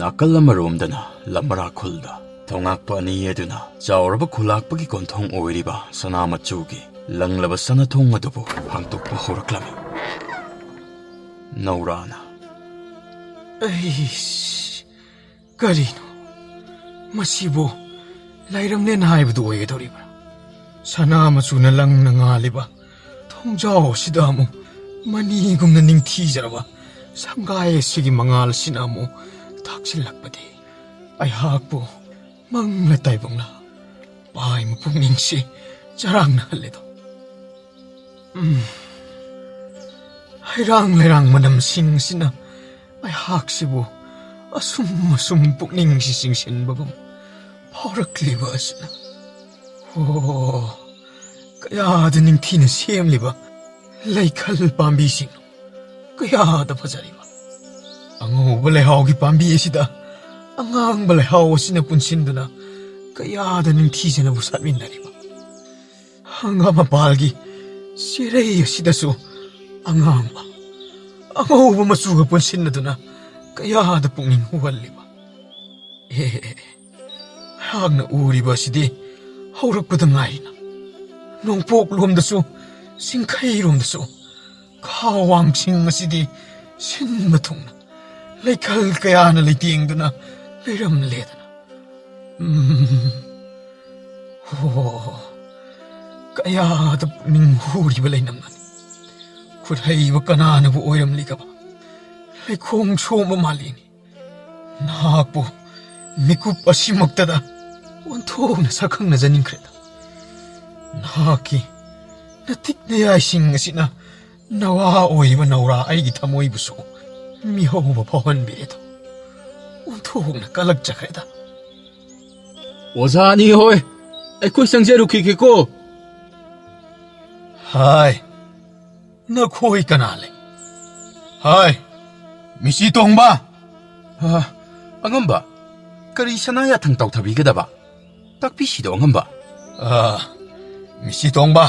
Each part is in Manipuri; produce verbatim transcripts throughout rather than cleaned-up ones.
ꯅꯥꯀꯜ ꯑꯃꯔꯣꯝꯗꯅ ꯂꯝꯔꯥ ꯈꯨꯜꯗ ꯊꯧꯉꯥꯛꯄ ꯑꯅꯤ ꯑꯗꯨꯅ ꯆꯥꯎꯔꯕ ꯈꯨꯂꯥꯛꯄꯒꯤ ꯀꯣꯟꯊꯣꯡ ꯑꯣꯏꯔꯤꯕ ꯁꯅꯥ ꯃꯆꯨꯒꯤ ꯂꯪꯂꯕ ꯁꯅꯥꯊꯣꯡ ꯑꯗꯨꯕꯨ ꯍꯥꯡꯗꯣꯛꯄ ꯍꯧꯔꯛꯂꯝꯃꯤ꯫ ꯅꯧꯔꯥꯅ, "ꯑꯩꯁ, ꯀꯔꯤꯅꯣ? ꯃꯁꯤꯕꯨ ꯂꯥꯏꯔꯝꯂꯦꯟ ꯍꯥꯏꯕꯗꯨ ꯑꯣꯏꯒꯗꯧꯔꯤꯕ꯭ꯔꯥ? ꯁꯅꯥ ꯃꯆꯨꯅ ꯂꯪꯅ ꯉꯥꯜꯂꯤꯕ ꯊꯣꯡꯖꯥꯎ ꯑꯁꯤꯗ ꯑꯃꯨꯛ ꯃꯅꯤꯒꯨꯝꯅ ꯅꯤꯡꯊꯤꯖꯔꯕ ꯁꯪꯒꯥꯏ ꯑꯁꯤꯒꯤ ꯃꯉꯥꯜ ꯑꯁꯤꯅ ꯑꯃꯨꯛ ꯊꯥꯛꯆꯤꯜꯂꯛꯄꯗꯤ ꯑꯩꯍꯥꯛꯄꯨ ꯃꯪꯂ ꯇꯥꯏꯕꯪꯂ ꯄꯥꯏꯃ ꯄꯨꯛꯅꯤꯡꯁꯤ ꯆꯔꯥꯡꯅꯍꯜꯂꯦꯗꯣ꯫ ꯎꯝ꯫ ꯍꯩꯔꯥꯡ ꯂꯩꯔꯥꯡ ꯃꯅꯝꯁꯤꯡ ꯑꯁꯤꯅ ꯑꯩꯍꯥꯛꯁꯤꯕꯨ ꯑꯁꯨꯝ ꯑꯁꯨꯝ ꯄꯨꯛꯅꯤꯡꯁꯤ ꯆꯤꯡꯁꯤꯟꯕꯒꯨꯝ ꯐꯥꯎꯔꯛꯂꯤꯕ ꯑꯁꯤꯅ꯫ ꯑꯣ, ꯀꯌꯥꯗ ꯅꯤꯡꯊꯤꯅ ꯁꯦꯝꯂꯤꯕ ꯂꯩꯈꯜ ꯄꯥꯝꯕꯤꯁꯤꯡꯅꯣ, ꯀꯌꯥꯗ ꯐꯖꯔꯤꯕ! ꯑꯉꯧꯕ ꯂꯩꯍꯥꯎꯒꯤ ꯄꯥꯝꯕꯤ ꯑꯁꯤꯗ ꯑꯉꯥꯡꯕ ꯂꯩꯍꯥꯎ ꯑꯁꯤꯅ ꯄꯨꯟꯁꯤꯟꯗꯨꯅ ꯀꯌꯥꯗ ꯅꯤꯡꯊꯤꯖꯅꯕꯨ ꯁꯥꯠꯃꯤꯟꯅꯔꯤꯕ! ꯍꯪꯒꯥꯝ ꯃꯄꯥꯜꯒꯤ ꯆꯦꯔꯩ ꯑꯁꯤꯗꯁꯨ ꯑꯉꯥꯡꯕ, ꯑꯉꯧꯕ ꯃꯆꯨꯒ ꯄꯨꯟꯁꯤꯟꯅꯗꯨꯅ ꯀꯌꯥꯗ ꯄꯨꯛꯅꯤꯡ ꯍꯨꯍꯜꯂꯤꯕ! ꯑꯦ, ꯑꯩꯍꯥꯛꯅ ꯎꯔꯤꯕ ꯑꯁꯤꯗꯤ ꯍꯧꯔꯛꯄꯗ ꯉꯥꯏꯔꯤꯅ꯫ ꯅꯣꯡꯄꯣꯛꯂꯣꯝꯗꯁꯨ, ꯆꯤꯡꯈꯩꯔꯣꯝꯗꯁꯨ ꯈꯥ ꯋꯥꯡꯁꯤꯡ ꯑꯁꯤꯗꯤ ꯁꯤꯟꯕ ꯊꯨꯡꯅ ꯂꯩꯈꯜ ꯀꯌꯥꯅ ꯂꯩꯇꯦꯡꯗꯨꯅ ꯂꯩꯔꯝꯂꯦꯗꯅ꯫ ꯎꯝ꯫ ꯍꯣ, ꯀꯌꯥꯗ ꯄꯨꯛꯅꯤꯡ ꯍꯨꯔꯤꯕ ꯂꯩꯅꯝꯅꯅꯤ꯫ ꯈꯨꯠ ꯍꯩꯕ ꯀꯅꯥꯅꯕꯨ ꯑꯣꯏꯔꯝꯂꯤꯒꯕ? ꯂꯩꯈꯣꯡ ꯁꯣꯝꯕ ꯃꯥꯜꯂꯤꯅꯤ꯫ ꯅꯍꯥꯛꯄꯨ ꯃꯤꯀꯨꯞ ꯑꯁꯤꯃꯛꯇꯗ ꯑꯣꯟꯊꯣꯛꯅ ꯁꯛꯈꯪꯅꯖꯅꯤꯡꯈ꯭ꯔꯦꯗ꯫ ꯅꯍꯥꯛꯀꯤ ꯅꯇꯤꯛ ꯅꯌꯥꯏꯁꯤꯡ ꯑꯁꯤꯅ ꯅꯋꯥ ꯑꯣꯏꯔꯤꯕ ꯅꯧꯔꯥ ꯑꯩꯒꯤ ꯊꯃꯣꯏꯕꯨꯁꯨ ꯃꯤꯍꯧꯕ ꯐꯥꯎꯍꯟꯕꯤꯔꯦꯗꯣ꯫ ꯑꯣꯟꯊꯣꯛꯅ ꯀꯂꯛꯆꯈ꯭ꯔꯦꯗ꯫ ꯑꯣꯖꯥ ꯑꯅꯤ ꯍꯣꯏ, ꯑꯩꯈꯣꯏ ꯆꯪꯖꯔꯨꯈꯤꯒꯦꯀꯣ꯫ ꯍꯥꯏ, ꯅꯈꯣꯏ ꯀꯅꯥ ꯂꯩ? ꯍꯥꯏ, ꯃꯤꯁꯤ ꯇꯣꯡꯕ! ꯑ, ꯑꯉꯝꯕ, ꯀꯔꯤ ꯁꯅꯥ ꯌꯥꯊꯪ ꯇꯧꯊꯕꯤꯒꯗꯕ? ꯇꯥꯛꯄꯤꯁꯤꯗꯣ, ꯑꯉꯝꯕ꯫ ꯑ, ꯃꯤꯁꯤ ꯇꯣꯡꯕ!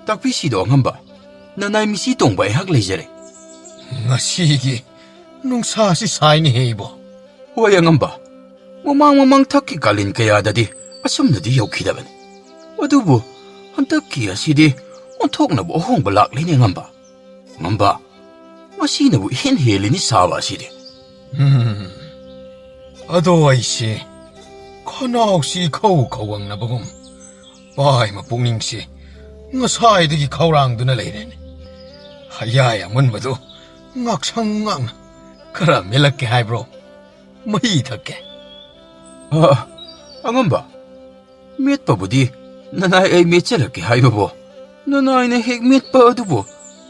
ꯇꯥꯛꯄꯤꯁꯤꯗꯣ, ꯑꯉꯝꯕ꯫ ꯅꯅꯥꯏ ꯃꯤꯁꯤ ꯇꯣꯡꯕ ꯑꯩꯍꯥꯛ ꯂꯩꯖꯔꯦ꯫ ꯉꯁꯤꯒꯤ ꯅꯨꯡꯁꯥꯁꯤ ꯁꯥꯏꯅꯦꯍꯦ ꯏꯕꯣ꯫ ꯍꯣꯏ, ꯑꯉꯝꯕ꯫ ꯃꯃꯥꯡ ꯃꯃꯥꯡ ꯊꯛꯀꯤ ꯀꯥꯂꯦꯟ ꯀꯌꯥꯗꯗꯤ ꯑꯁꯨꯝꯅꯗꯤ ꯌꯧꯈꯤꯗꯕꯅꯤ꯫ ꯑꯗꯨꯕꯨ ꯍꯟꯗꯛꯀꯤ ꯑꯁꯤꯗꯤ ꯑꯣꯟꯊꯣꯛꯅꯕ ꯑꯍꯣꯡꯕ ꯂꯥꯛꯂꯤꯅꯦ, ꯑꯉꯝꯕ꯫ ꯑꯉꯝꯕ, ꯃꯁꯤꯅꯕꯨ ꯏꯍꯦꯟ ꯍꯦꯜꯂꯤꯅꯤ ꯁꯥꯕ ꯑꯁꯤꯗꯤ꯫ ꯎꯝ, ꯑꯗꯣ ꯑꯩꯁꯦ ꯈꯅꯥꯎꯁꯤ ꯏꯈꯧ ꯈꯧꯒꯪꯅꯕꯒꯨꯝ, ꯄꯥꯏꯃ ꯄꯨꯛꯅꯤꯡꯁꯤ ꯉꯁꯥꯏꯗꯒꯤ ꯈꯧꯔꯥꯡꯗꯨꯅ ꯂꯩꯔꯦꯅꯦ꯫ ꯍꯌꯥꯏ ꯑꯃꯨꯟꯕꯗꯨ ꯉꯥꯛꯁꯪ ꯉꯥꯛꯅ ꯈꯔ ꯃꯦꯠꯂꯛꯀꯦ ꯍꯥꯏꯕ꯭ꯔꯣ? ꯃꯍꯤ ꯊꯛꯀꯦ꯫ ꯑ, ꯑꯉꯝꯕ, ꯃꯦꯠꯄꯕꯨꯗꯤ ꯅꯅꯥꯏ ꯑꯩ ꯃꯦꯠꯆꯜꯂꯛꯀꯦ ꯍꯥꯏꯕꯕꯨ, ꯅꯅꯥꯏꯅ ꯍꯦꯛ ꯃꯦꯠꯄ ꯑꯗꯨꯕꯨ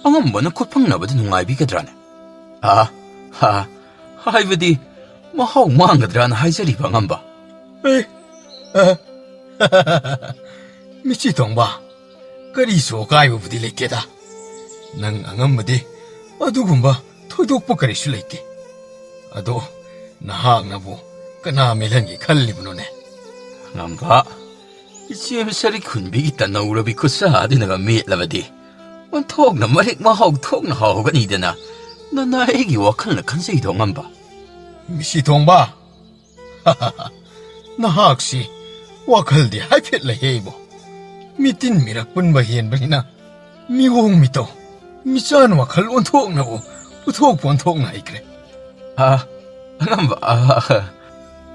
ꯑꯉꯝꯕꯅ ꯈꯨꯠ ꯐꯪꯅꯕꯗ ꯅꯨꯡꯉꯥꯏꯕꯤꯒꯗ꯭ꯔꯥꯅꯦ? ꯑ, ꯍ, ꯍꯥꯏꯕꯗꯤ ꯃꯍꯥꯎ ꯃꯥꯡꯒꯗ꯭ꯔꯥꯅ ꯍꯥꯏꯖꯔꯤꯕ, ꯑꯉꯝꯕ꯫ ꯑꯦ, ꯑ, ꯃꯤꯆꯤ ꯇꯣꯡꯕ, ꯀꯔꯤꯁꯨ ꯑꯀꯥꯏꯕꯕꯨꯗꯤ ꯂꯩꯇꯦꯗ꯫ ꯅꯪ ꯑꯉꯝꯕꯗꯤ ꯑꯗꯨꯒꯨꯝꯕ ꯊꯣꯏꯗꯣꯛꯄ ꯀꯔꯤꯁꯨ ꯂꯩꯇꯦ꯫ ꯑꯗꯣ ꯅꯍꯥꯛꯅꯕꯨ ꯀꯅꯥ ꯃꯦꯜꯍꯟꯒꯦ ꯈꯜꯂꯤꯕꯅꯣꯅꯦ? ꯑꯉꯝꯕ, ꯏꯆꯦ ꯁꯔꯤꯛ ꯍꯨꯟꯕꯤꯒꯤ ꯇꯅꯧꯔꯕꯤ ꯈꯨꯠꯁꯥ ꯑꯗꯨꯅꯒ ꯃꯦꯠꯂꯕꯗꯤ ꯑꯣꯟꯊꯣꯛꯅ ꯃꯔꯤꯛ ꯃꯍꯥꯎ ꯊꯣꯛꯅ ꯍꯥꯎꯒꯅꯤꯗꯅ ꯅꯅꯥꯏ ꯑꯩꯒꯤ ꯋꯥꯈꯜꯅ ꯈꯟꯖꯩꯗꯣ, ꯑꯉꯝꯕ꯫ ꯃꯤꯁꯤ ꯊꯣꯡꯕ, ꯅꯍꯥꯛꯁꯤ ꯋꯥꯈꯜꯗꯤ ꯍꯥꯏꯐꯦꯠ ꯂꯩꯍꯦ ꯏꯕꯣ꯫ ꯃꯤꯇꯤꯟ ꯃꯤꯔꯛ ꯄꯨꯟꯕ ꯍꯦꯟꯕꯅꯤꯅ ꯃꯤꯑꯣꯡ ꯃꯤꯇꯧ, ꯃꯤꯆꯥꯟ ꯋꯥꯈꯜ ꯑꯣꯟꯊꯣꯛꯅꯕꯨ ꯄꯨꯊꯣꯛꯄ ꯑꯣꯟꯊꯣꯛꯅ ꯍꯩꯈ꯭ꯔꯦ꯫ ꯑ, ꯑꯉꯝꯕ, ꯑ,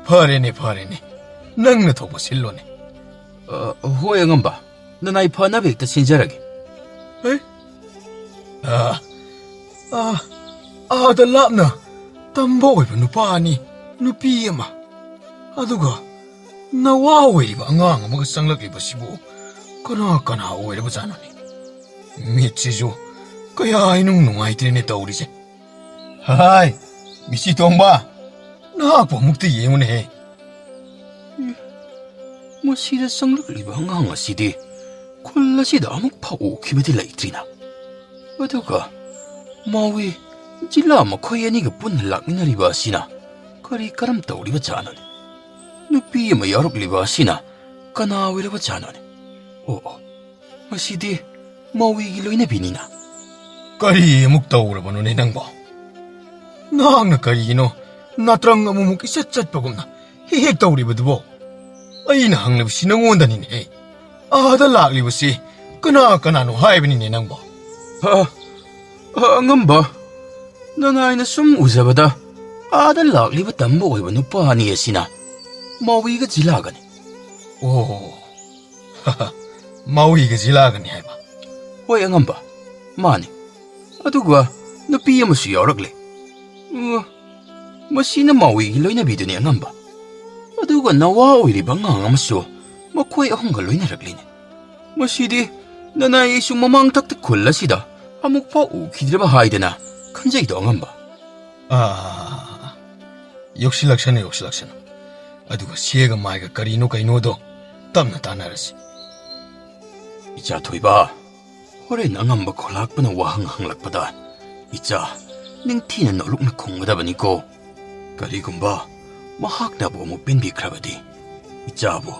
ꯐꯔꯦꯅꯦ, ꯐꯔꯦꯅꯦ, ꯅꯪꯅ ꯊꯣꯛꯄ ꯁꯤꯜꯂꯣꯅꯦ꯫ ꯑ, ꯍꯣꯏ, ꯑꯉꯝꯕ, ꯅꯅꯥꯏ ꯐꯅꯕ ꯍꯦꯛꯇ ꯁꯤꯟꯖꯔꯒꯦ꯫ ꯑꯦ? ꯑ, ꯑ, ꯑꯥꯗ ꯂꯥꯞꯅ ꯇꯝꯕ ꯑꯣꯏꯕ ꯅꯨꯄꯥ ꯑꯅꯤ, ꯅꯨꯄꯤ ꯑꯃ, ꯑꯗꯨꯒ ꯅꯋꯥ ꯑꯣꯏꯔꯤꯕ ꯑꯉꯥꯡ ꯑꯃꯒ ꯆꯪꯂꯛꯂꯤꯕꯁꯤꯕꯨ ꯀꯅꯥ ꯀꯅꯥ ꯑꯣꯏꯔꯕꯖꯥꯠꯅꯣꯅꯦ? ꯃꯤꯠꯁꯤꯁꯨ ꯀꯌꯥ ꯏꯅꯨꯡ ꯅꯨꯡꯉꯥꯏꯇ꯭ꯔꯦꯅꯦ ꯇꯧꯔꯤꯁꯦ꯫ ꯍꯥꯏ, ꯃꯤꯁꯤ ꯇꯣꯡꯕ, ꯅꯍꯥꯛꯄꯨ ꯑꯃꯨꯛꯇ ꯌꯦꯡꯉꯨꯅꯦꯍꯦ꯫ ꯃꯁꯤꯗ ꯆꯪꯂꯛꯂꯤꯕ ꯑꯉꯥꯡ ꯑꯁꯤꯗꯤ ꯈꯨꯜ ꯑꯁꯤꯗ ꯑꯃꯨꯛ ꯐꯥꯎ ꯎꯈꯤꯕꯗꯤ ꯂꯩꯇ꯭ꯔꯤꯅ꯫ ꯑꯗꯨꯒ ꯃꯥꯎꯏ ꯖꯤꯂꯥ ꯃꯈꯣꯏ ꯑꯅꯤꯒ ꯄꯨꯟꯅ ꯂꯥꯛꯃꯤꯟꯅꯔꯤꯕ ꯑꯁꯤꯅ ꯀꯔꯤ ꯀꯔꯝ ꯇꯧꯔꯤꯕ ꯖꯥꯠꯅꯣꯅꯦ? ꯅꯨꯄꯤ ꯑꯃ ꯌꯥꯎꯔꯛꯂꯤꯕ ꯑꯁꯤꯅ ꯀꯅꯥ ꯑꯣꯏꯔꯕ ꯖꯥꯠꯅꯣꯅꯦ? ꯑꯣ, ꯑꯣ, ꯃꯁꯤꯗꯤ ꯃꯥꯎꯏꯒꯤ ꯂꯣꯏꯅꯕꯤꯅꯤꯅ꯫ ꯀꯔꯤ ꯑꯃꯨꯛ ꯇꯧꯔꯕꯅꯣꯅꯦ ꯅꯪꯕꯣ? ꯅꯍꯥꯛꯅ ꯀꯔꯤꯒꯤꯅꯣ ꯅꯥꯇ꯭ꯔꯪ ꯑꯃꯨꯛꯃꯨꯛ ꯏꯆꯠ ꯆꯠꯄꯒꯨꯝꯅ ꯍꯦꯛ ꯍꯦꯛ ꯇꯧꯔꯤꯕꯗꯨꯕꯣ? ꯑꯩꯅ ꯍꯪꯂꯤꯕꯁꯤ ꯅꯉꯣꯟꯗꯅꯤꯅꯦꯍꯦ꯫ ꯑꯥꯗ ꯂꯥꯛꯂꯤꯕꯁꯤ ꯀꯅꯥ ꯀꯅꯥꯅꯣ ꯍꯥꯏꯕꯅꯤꯅꯦ ꯅꯪꯕꯣ? ꯑ, ꯑ, ꯑꯉꯝꯕ, ꯅꯅꯥꯏꯅ ꯁꯨꯝ ꯎꯖꯕꯗ ꯑꯥꯗ ꯂꯥꯛꯂꯤꯕ ꯇꯝꯕ ꯑꯣꯏꯕ ꯅꯨꯄꯥ ꯑꯅꯤ ꯑꯁꯤꯅ ꯃꯥꯋꯤꯒ ꯖꯤꯂꯥꯒꯅꯤ꯫ ꯑꯣ, ꯃꯥꯋꯤꯒ ꯖꯤꯂꯥꯒꯅꯤ ꯍꯥꯏꯕ? ꯍꯣꯏ ꯑꯉꯝꯕ, ꯃꯥꯅꯤ꯫ ꯑꯗꯨꯒ ꯅꯨꯄꯤ ꯑꯃꯁꯨ ꯌꯥꯎꯔꯛꯂꯦ꯫ ꯎ, ꯃꯁꯤꯅ ꯃꯥꯋꯤꯒꯤ ꯂꯣꯏꯅꯕꯤꯗꯨꯅꯤ ꯑꯉꯝꯕ꯫ ꯑꯗꯨꯒ ꯅꯋꯥ ꯑꯣꯏꯔꯤꯕ ꯑꯉꯥꯡ ꯑꯃꯁꯨ ꯃꯈꯣꯏ ꯑꯍꯨꯝꯒ ꯂꯣꯏꯅꯔꯛꯂꯤꯅꯤ꯫ ꯃꯁꯤꯗꯤ ꯅꯅꯥꯏ ꯑꯩꯁꯨ ꯃꯃꯥꯡ ꯊꯛꯇ ꯈꯨꯜ ꯑꯁꯤꯗ ꯑꯃꯨꯛ ꯐꯥꯎ ꯎꯈꯤꯗ꯭ꯔꯕ ꯍꯥꯏꯗꯅ ꯈꯟꯖꯩꯗꯣ ꯑꯉꯝꯕ꯫ ꯑꯥ, ꯌꯧꯁꯤꯜꯂꯛꯁꯅꯨ, ꯌꯧꯁꯤꯜꯂꯛꯁꯅꯨ꯫ ꯑꯗꯨꯒ ꯁꯦꯒ ꯃꯥꯏꯒ ꯀꯔꯤꯅꯣ ꯀꯩꯅꯣꯗꯣ ꯇꯞꯅ ꯇꯥꯟꯅꯔꯁꯤ꯫ ꯏꯆꯥ ꯊꯣꯏꯕ, ꯍꯣꯔꯦꯟ ꯑꯉꯝꯕ ꯈꯨꯂꯥꯛꯄꯅ ꯋꯥꯍꯪ ꯍꯪꯂꯛꯄꯗ ꯏꯆꯥ ꯅꯤꯡꯊꯤꯅ ꯅꯣꯂꯨꯛꯅ ꯈꯨꯝꯒꯗꯕꯅꯤꯀꯣ꯫ ꯀꯔꯤꯒꯨꯝꯕ ꯃꯍꯥꯛꯅꯕꯨ ꯑꯃꯨꯛ ꯄꯦꯟꯕꯤꯈ꯭ꯔꯕꯗꯤ ꯏꯆꯥꯕꯨ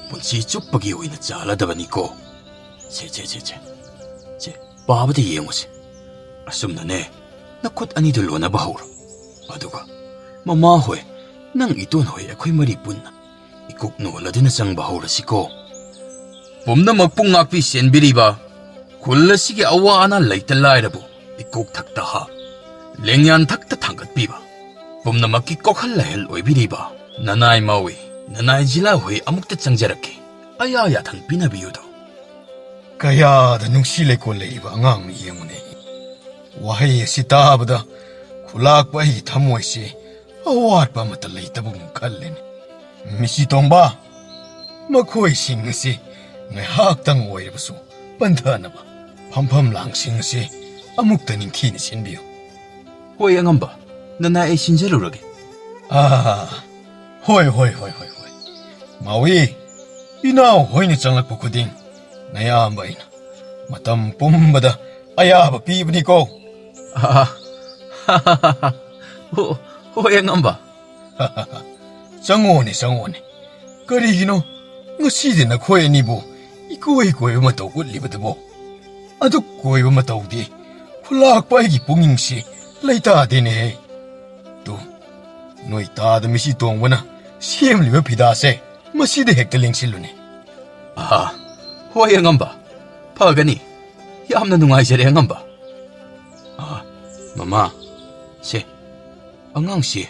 ꯄꯨꯟꯁꯤ ꯆꯨꯞꯄꯒꯤ ꯑꯣꯏꯅ ꯆꯥꯜꯂꯗꯕꯅꯤꯀꯣ꯫ ꯁꯦ, ꯁꯦ, ꯁꯦ, ꯁꯦ꯫ ꯁꯦ, ꯄꯥꯕꯗ ꯌꯦꯡꯉꯨꯁꯦ꯫ ꯑꯁꯨꯝꯅꯅꯦ, ꯅꯈꯨꯠ ꯑꯅꯤꯗꯨ ꯂꯣꯟꯅꯕ ꯍꯧꯔꯣ꯫ ꯑꯗꯨꯒ ꯃꯃꯥ ꯍꯣꯏ, ꯅꯪ ꯏꯇꯣꯟ ꯍꯣꯏ, ꯑꯩꯈꯣꯏ ꯃꯔꯤ ꯄꯨꯟꯅ ꯏꯀꯣꯛ ꯅꯣꯜꯂꯗꯨꯅ ꯆꯪꯕ ꯍꯧꯔꯁꯤꯀꯣ꯫ ꯄꯨꯝꯅꯃꯛꯄꯨ ꯉꯥꯛꯄꯤ ꯁꯦꯟꯕꯤꯔꯤꯕ, ꯈꯨꯜ ꯑꯁꯤꯒꯤ ꯑꯋꯥ ꯑꯅꯥ ꯂꯩꯇ ꯂꯥꯏꯔꯕꯨ ꯏꯀꯣꯛ ꯊꯛꯇ ꯍꯥꯞ, ꯂꯦꯡꯌꯥꯟ ꯊꯛꯇ ꯊꯥꯡꯒꯠꯄꯤꯕ, ꯄꯨꯝꯅꯃꯛꯀꯤ ꯀꯣꯛꯍꯜ ꯂꯥꯏꯍꯜ ꯑꯣꯏꯕꯤꯔꯤꯕ ꯅꯅꯥꯏ ꯃꯥꯋꯤ, ꯅꯅꯥꯏ ꯖꯤꯂꯥ ꯍꯣꯏ ꯑꯃꯨꯛꯇ ꯆꯪꯖꯔꯛꯀꯦ꯫ ꯑꯌꯥ ꯌꯥꯊꯪ ꯄꯤꯅꯕꯤꯌꯨꯗꯣ꯫ ꯀꯌꯥꯗ ꯅꯨꯡꯁꯤ ꯂꯩꯀꯣꯜ ꯂꯩꯔꯤꯕ ꯑꯉꯥꯡꯅꯤ ꯌꯦꯡꯉꯨꯅꯦ꯫ ꯋꯥꯍꯩ ꯑꯁꯤ ꯇꯥꯕꯗ ꯈꯨꯂꯥꯛꯄ ꯑꯩꯒꯤ ꯊꯃꯣꯏꯁꯤ ꯑꯋꯥꯠꯄ ꯑꯃꯠꯇ ꯂꯩꯇꯕꯒꯨꯝ ꯈꯜꯂꯦꯅꯦ꯫ ꯃꯤꯁꯤ ꯇꯣꯝꯕ, ꯃꯈꯣꯏꯁꯤꯡ ꯑꯁꯤ ꯉꯥꯏꯍꯥꯛꯇꯪ ꯑꯣꯏꯔꯕꯁꯨ ꯄꯟꯊꯅꯕ ꯐꯝꯐꯝ ꯂꯥꯡꯁꯤꯡ ꯑꯁꯤ ꯑꯃꯨꯛꯇ ꯅꯤꯡꯊꯤꯅ ꯁꯤꯟꯕꯤꯌꯨ꯫ ꯍꯣꯏ ꯑꯉꯝꯕ, ꯅꯅꯥꯏ ꯑꯩ ꯁꯤꯟꯖꯔꯨꯔꯒꯦ꯫ ꯑꯥ, ꯍꯣꯏ, ꯍꯣꯏ, ꯍꯣꯏ, ꯍꯣꯏ, ꯍꯣꯏ꯫ ꯃꯥꯋꯤ, ꯏꯅꯥꯎ ꯍꯣꯏꯅ ꯆꯪꯂꯛꯄ ꯈꯨꯗꯤꯡ ꯅꯌꯥꯝꯕ ꯑꯩꯅ ꯃꯇꯝ ꯄꯨꯝꯕꯗ ꯑꯌꯥꯕ ꯄꯤꯕꯅꯤꯀꯣ꯫ ꯑꯥ, ꯍꯣ-, ꯍꯣꯏ ꯑꯉꯝꯕ꯫ ꯆꯪꯉꯣꯅꯦ, ꯆꯪꯉꯣꯅꯦ꯫ ꯀꯔꯤꯒꯤꯅꯣ ꯉꯁꯤꯗꯤ ꯅꯈꯣꯏ ꯑꯅꯤꯕꯨ ꯏꯀꯣꯏ ꯀꯣꯏꯕ ꯃꯇꯧ ꯎꯠꯂꯤꯕꯗꯨꯕꯣ? ꯑꯗꯨꯛ ꯀꯣꯏꯕ ꯃꯇꯧꯗꯤ ꯈꯨꯂꯥꯛꯄ ꯑꯩꯒꯤ ꯄꯨꯛꯅꯤꯡꯁꯤ ꯂꯩꯇꯥꯗꯦꯅꯦꯍꯦ꯫ ꯇꯨ, ꯅꯣꯏ ꯇꯥꯗ ꯃꯤꯁꯤ ꯇꯣꯡꯕꯅ ꯁꯦꯝꯂꯤꯕ ꯐꯤꯗꯥꯁꯦ ꯃꯁꯤꯗ ꯍꯦꯛꯇ ꯂꯦꯡꯁꯤꯜꯂꯨꯅꯦ꯫ ꯑꯍꯥ, ꯍꯣꯏ ꯑꯉꯝꯕ, ꯐꯒꯅꯤ꯫ ꯌꯥꯝꯅ ꯅꯨꯡꯉꯥꯏꯖꯔꯦ ꯑꯉꯝꯕ꯫ ꯑꯥ, ꯃꯃꯥ, ꯁꯦ, ꯑꯉꯥꯡꯁꯤ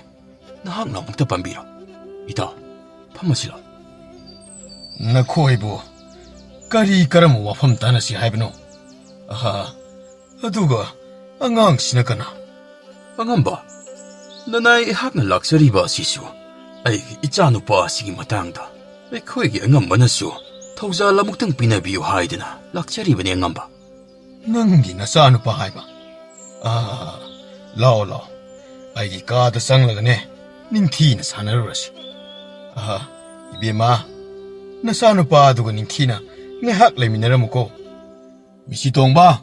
ꯅꯍꯥꯛꯅ ꯑꯃꯨꯛꯇ ꯄꯥꯝꯕꯤꯔꯣ꯫ ꯏꯇꯥꯎ, ꯐꯝꯃꯁꯤꯂꯣ꯫ ꯅꯈꯣꯏꯕꯨ ꯀꯔꯤ ꯀꯔꯝꯕ ꯋꯥꯐꯝ ꯇꯥꯟꯅꯁꯤ ꯍꯥꯏꯕꯅꯣ? ꯑꯍꯥ, ꯑꯗꯨꯒ ꯑꯉꯥꯡꯁꯤꯅ ꯀꯅꯥ? ꯑꯉꯝꯕ, ꯅꯅꯥꯏ ꯑꯩꯍꯥꯛꯅ ꯂꯥꯛꯆꯔꯤꯕ ꯑꯁꯤꯁꯨ ꯑꯩꯒꯤ ꯏꯆꯥꯅꯨꯄꯥ ꯑꯁꯤꯒꯤ ꯃꯇꯥꯡꯗ꯫ ꯑꯩꯈꯣꯏꯒꯤ ꯑꯉꯝꯕꯅꯁꯨ ꯊꯧꯖꯥꯜ ꯑꯃꯨꯛꯇꯪ ꯄꯤꯅꯕꯤꯌꯨ ꯍꯥꯏꯗꯅ ꯂꯥꯛꯆꯔꯤꯕꯅꯤ ꯑꯉꯝꯕ꯫ ꯅꯪꯒꯤ ꯅꯆꯥꯅꯨꯄꯥ ꯍꯥꯏꯕ? ꯑꯥ, ꯂꯥꯛꯑꯣ, ꯂꯥꯛꯑꯣ꯫ ꯑꯩꯒꯤ ꯀꯥꯗ ꯆꯪꯂꯒꯅꯦ, ꯅꯤꯡꯊꯤꯅ ꯁꯥꯟꯅꯔꯨꯔꯁꯤ꯫ ꯑꯥ, ꯏꯕꯦꯝꯃ, ꯅꯆꯥꯅꯨꯄꯥ ꯑꯗꯨꯒ ꯅꯤꯡꯊꯤꯅ ꯉꯥꯏꯍꯥꯛ ꯂꯩꯃꯤꯟꯅꯔꯝꯃꯨꯀꯣ꯫ ꯃꯤꯁꯤ ꯇꯣꯡꯕ,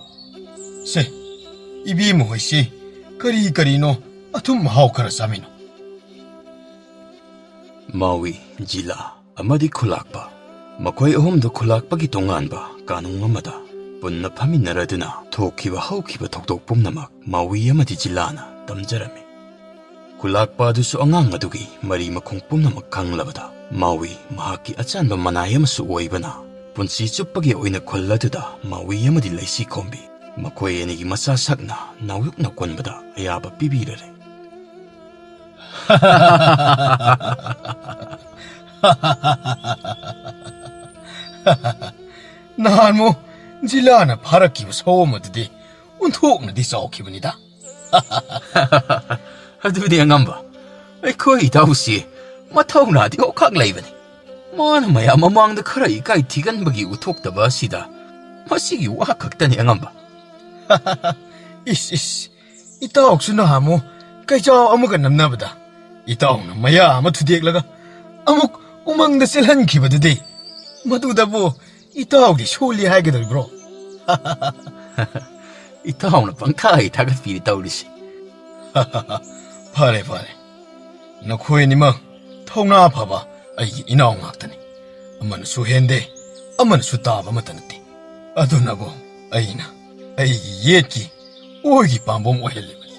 ꯁꯦ, ꯏꯕꯦꯝꯃ ꯍꯣꯏꯁꯤ ꯀꯔꯤ ꯀꯔꯤꯅꯣ ꯑꯊꯨꯝ ꯑꯍꯥꯎ ꯈꯔ ꯆꯥꯃꯤꯟꯅꯧ꯫ ꯃꯥꯎꯏ, ꯖꯤꯂꯥ ꯑꯃꯗꯤ ꯈꯨꯂꯥꯛꯄ꯫ ꯃꯈꯣꯏ ꯑꯍꯨꯝꯗꯨ ꯈꯨꯂꯥꯛꯄꯒꯤ ꯇꯣꯉꯥꯟꯕ ꯀꯥꯅꯨꯡ ꯑꯃꯗ ꯄꯨꯟꯅ ꯐꯝꯃꯤꯟꯅꯔꯗꯨꯅ ꯊꯣꯛꯈꯤꯕ ꯍꯧꯈꯤꯕ ꯊꯧꯗꯣꯛ ꯄꯨꯝꯅꯃꯛ ꯃꯥꯎꯏ ꯑꯃꯗꯤ ꯖꯤꯂꯥꯅ ꯇꯝꯖꯔꯝꯃꯤ꯫ ꯈꯨꯂꯥꯛꯄ ꯑꯗꯨꯁꯨ ꯑꯉꯥꯡ ꯑꯗꯨꯒꯤ ꯃꯔꯤ ꯃꯈꯣꯡ ꯄꯨꯝꯅꯃꯛ ꯈꯪꯂꯕꯗ ꯃꯥꯎꯏ ꯃꯍꯥꯛꯀꯤ ꯑꯆꯥꯟꯕ ꯃꯅꯥꯏ ꯑꯃꯁꯨ ꯑꯣꯏꯕꯅ ꯄꯨꯟꯁꯤ ꯆꯨꯞꯄꯒꯤ ꯑꯣꯏꯅ ꯈꯨꯜ ꯑꯗꯨꯗ ꯃꯥꯎꯏ ꯑꯃꯗꯤ ꯂꯩꯁꯤ ꯈꯣꯝꯕꯤ ꯃꯈꯣꯏ ꯑꯅꯤꯒꯤ ꯃꯆꯥ ꯁꯛꯅ ꯅꯥꯎꯌꯨꯛꯅ ꯀꯣꯟꯕꯗ ꯑꯌꯥꯕ ꯄꯤꯕꯤꯔꯔꯦ꯫ ꯅꯍꯥꯟꯃꯨ ꯖꯤꯂꯥꯅ ꯐꯥꯔꯛꯈꯤꯕ ꯁꯑꯣꯝ ꯑꯗꯨꯗꯤ ꯑꯣꯟꯊꯣꯛꯅꯗꯤ ꯆꯥꯎꯈꯤꯕꯅꯤꯗ꯫ ꯑꯗꯨꯗꯤ ꯑꯉꯝꯕ, ꯑꯩꯈꯣꯏ ꯏꯇꯥꯎꯁꯤ ꯃꯊꯧꯅꯥꯗꯤ ꯑꯣꯈꯥꯛ ꯂꯩꯕꯅꯤ꯫ ꯃꯥꯅ ꯃꯌꯥꯝ ꯃꯃꯥꯡꯗ ꯈꯔ ꯏꯀꯥꯏ ꯊꯤꯒꯟꯕꯒꯤ ꯎꯊꯣꯛꯇꯕ ꯑꯁꯤꯗ ꯃꯁꯤꯒꯤ ꯋꯥ ꯈꯛꯇꯅꯤ ꯑꯉꯝꯕ꯫ ꯏꯁ, ꯏꯁ, ꯏꯇꯥꯎꯁꯨ ꯅꯍꯥꯟꯃꯨ ꯀꯩꯖꯥꯎ ꯑꯃꯒ ꯅꯝꯅꯕꯗ ꯏꯇꯥꯎꯅ ꯃꯌꯥ ꯑꯃ ꯊꯨꯗꯦꯛꯂꯒ ꯑꯃꯨꯛ ꯎꯃꯪꯗ ꯆꯦꯜꯍꯟꯈꯤꯕꯗꯨꯗꯤ, ꯃꯗꯨꯗꯕꯨ ꯏꯇꯥꯎꯗꯤ ꯁꯣꯜꯂꯤ ꯍꯥꯏꯒꯗꯧꯔꯤꯕ꯭ꯔꯣ? ꯏꯇꯥꯎꯅ ꯄꯪꯊꯥ ꯍꯩ ꯊꯥꯒꯠꯄꯤꯔꯤ ꯇꯧꯔꯤꯁꯤ꯫ ꯐꯔꯦ, ꯐꯔꯦ꯫ ꯅꯈꯣꯏ ꯑꯅꯤꯃꯛ ꯊꯧꯅꯥ ꯐꯕ ꯑꯩꯒꯤ ꯏꯅꯥꯎ ꯉꯥꯛꯇꯅꯤ꯫ ꯑꯃꯅꯁꯨ ꯍꯦꯟꯗꯦ, ꯑꯃꯅꯁꯨ ꯇꯥꯕ ꯑꯃꯠꯇ ꯅꯠꯇꯦ꯫ ꯑꯗꯨꯅꯕꯨ ꯑꯩꯅ ꯑꯩꯒꯤ ꯌꯦꯠꯀꯤ ꯑꯣꯏꯒꯤ ꯄꯥꯝꯕꯣꯝ ꯑꯣꯏꯍꯜꯂꯤꯕꯅꯤ꯫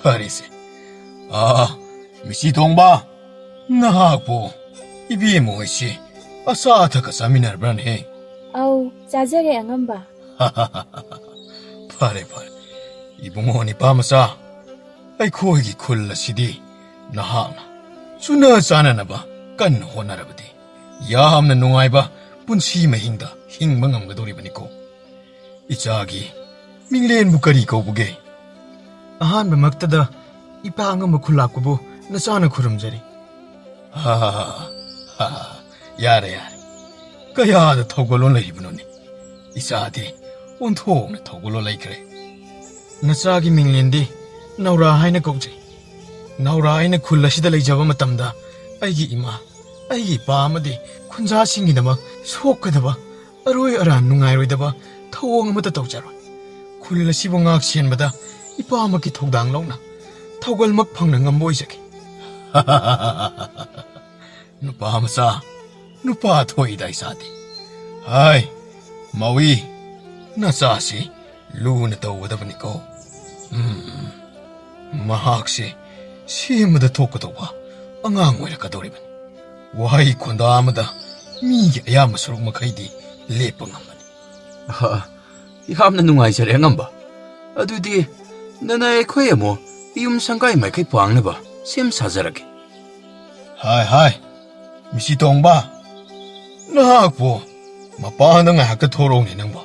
ꯐꯔꯦꯁꯦ꯫ ꯑꯥ, ꯃꯤꯁꯤ ꯇꯣꯡꯕ, ꯅꯍꯥꯛꯄꯨ ꯏꯕꯦꯝꯃ ꯍꯣꯏꯁꯤ ꯑꯆꯥ ꯑꯊꯛꯀ ꯆꯥꯃꯤꯟꯅꯔꯕ꯭ꯔꯥꯅꯦ? ꯑꯧ, ꯆꯥꯖꯔꯦ ꯑꯉꯝꯕ꯫ ꯐꯔꯦ, ꯐꯔꯦ꯫ ꯏꯕꯨꯡꯉꯣ ꯅꯤꯄꯥ ꯃꯆꯥ, ꯑꯩꯈꯣꯏꯒꯤ ꯈꯨꯜ ꯑꯁꯤꯗꯤ ꯅꯍꯥꯛꯅ ꯆꯨꯅ ꯆꯥꯅꯅꯕ ꯀꯟꯅ ꯍꯣꯠꯅꯔꯕꯗꯤ ꯌꯥꯝꯅ ꯅꯨꯡꯉꯥꯏꯕ ꯄꯨꯟꯁꯤ ꯃꯍꯤꯡꯗ ꯍꯤꯡꯕ ꯉꯝꯒꯗꯧꯔꯤꯕꯅꯤꯀꯣ꯫ ꯏꯆꯥꯒꯤ ꯃꯤꯡꯂꯦꯟꯕꯨ ꯀꯔꯤ ꯀꯧꯕꯒꯦ? ꯑꯍꯥꯟꯕꯃꯛꯇꯗ ꯏꯄꯥ ꯑꯉꯝꯕ ꯈꯨꯜꯂꯥꯛꯄꯕꯨ ꯅꯆꯥꯅ ꯈꯨꯔꯨꯝꯖꯔꯤ꯫ ꯍꯥ, ꯍꯥ, ꯍꯥ, ꯍꯥ, ꯌꯥꯔꯦ, ꯌꯥꯔꯦ꯫ ꯀꯌꯥꯗ ꯊꯧꯒꯜꯂꯣꯟ ꯂꯩꯔꯤꯕꯅꯣꯅꯦ? ꯏꯆꯥꯗꯤ ꯑꯣꯟꯊꯣꯛꯅ ꯊꯧꯒꯜꯂꯣꯟ ꯂꯩꯈ꯭ꯔꯦ꯫ ꯅꯆꯥꯒꯤ ꯃꯤꯡꯂꯦꯟꯗꯤ ꯅꯥꯎꯔꯥ ꯍꯥꯏꯅ ꯀꯧꯖꯩ꯫ ꯅꯥꯎꯔꯥ ꯑꯩꯅ ꯈꯨꯜ ꯑꯁꯤꯗ ꯂꯩꯖꯕ ꯃꯇꯝꯗ ꯑꯩꯒꯤ ꯏꯃꯥ, ꯑꯩꯒꯤ ꯏꯄꯥ ꯑꯃꯗꯤ ꯈꯨꯟꯖꯥꯁꯤꯡꯒꯤꯗꯃꯛ ꯁꯣꯛꯀꯗꯕ, ꯑꯔꯣꯏ ꯑꯔꯥꯟ ꯅꯨꯡꯉꯥꯏꯔꯣꯏꯗꯕ ꯊꯧꯑꯣꯡ ꯑꯃꯠꯇ ꯇꯧꯖꯔꯣꯏ꯫ ꯈꯨꯜ ꯑꯁꯤꯕꯨ ꯉꯥꯛ ꯁꯦꯟꯕꯗ ꯏꯄꯥꯃꯛꯀꯤ ꯊꯧꯗꯥꯡ ꯂꯧꯅ ꯊꯧꯒꯜꯃꯛ ꯐꯪꯅ ꯉꯝꯕ ꯑꯣꯏꯖꯒꯦ꯫ ꯅꯨꯄꯥ ꯃꯆꯥ, ꯅꯨꯄꯥ ꯊꯣꯛꯏꯗ ꯏꯆꯥꯗꯤ꯫ ꯍꯥꯏ, ꯃꯥꯎꯏ, ꯅꯆꯥꯁꯤ ꯂꯨꯅ ꯇꯧꯒꯗꯕꯅꯤꯀꯣ꯫ ꯎꯝ, ꯃꯍꯥꯛꯁꯦ ꯁꯦꯝꯕꯗ ꯊꯣꯛꯀꯗꯧꯕ ꯑꯉꯥꯡ ꯑꯣꯏꯔꯛꯀꯗꯧꯔꯤꯕꯅꯤ꯫ ꯋꯥꯍꯩ ꯈꯣꯟꯗꯥ ꯑꯃꯗ ꯃꯤꯒꯤ ꯑꯌꯥꯝꯕ ꯁꯔꯨꯛ ꯃꯈꯩꯗꯤ ꯂꯦꯞꯄ ꯉꯝꯕꯅꯤ꯫ ꯑꯍ, ꯌꯥꯝꯅ ꯅꯨꯡꯉꯥꯏꯖꯔꯦ ꯑꯉꯝꯕ꯫ ꯑꯗꯨꯗꯤ ꯅꯅꯥꯏ ꯑꯩꯈꯣꯏ ꯑꯃꯨꯛ ꯌꯨꯝ ꯁꯪꯒꯥꯏ ꯃꯥꯏꯀꯩ ꯄꯥꯡꯅꯕ ꯁꯦꯝ ꯁꯥꯖꯔꯒꯦ꯫ ꯍꯥꯏ, ꯍꯥꯏ, ꯃꯤꯁꯤ ꯇꯣꯡꯕ, ꯅꯍꯥꯛꯄꯨ ꯃꯄꯥꯟꯗ ꯉꯥꯏꯍꯥꯛꯇ ꯊꯣꯔꯛꯎꯅꯦ ꯅꯪꯕꯨ꯫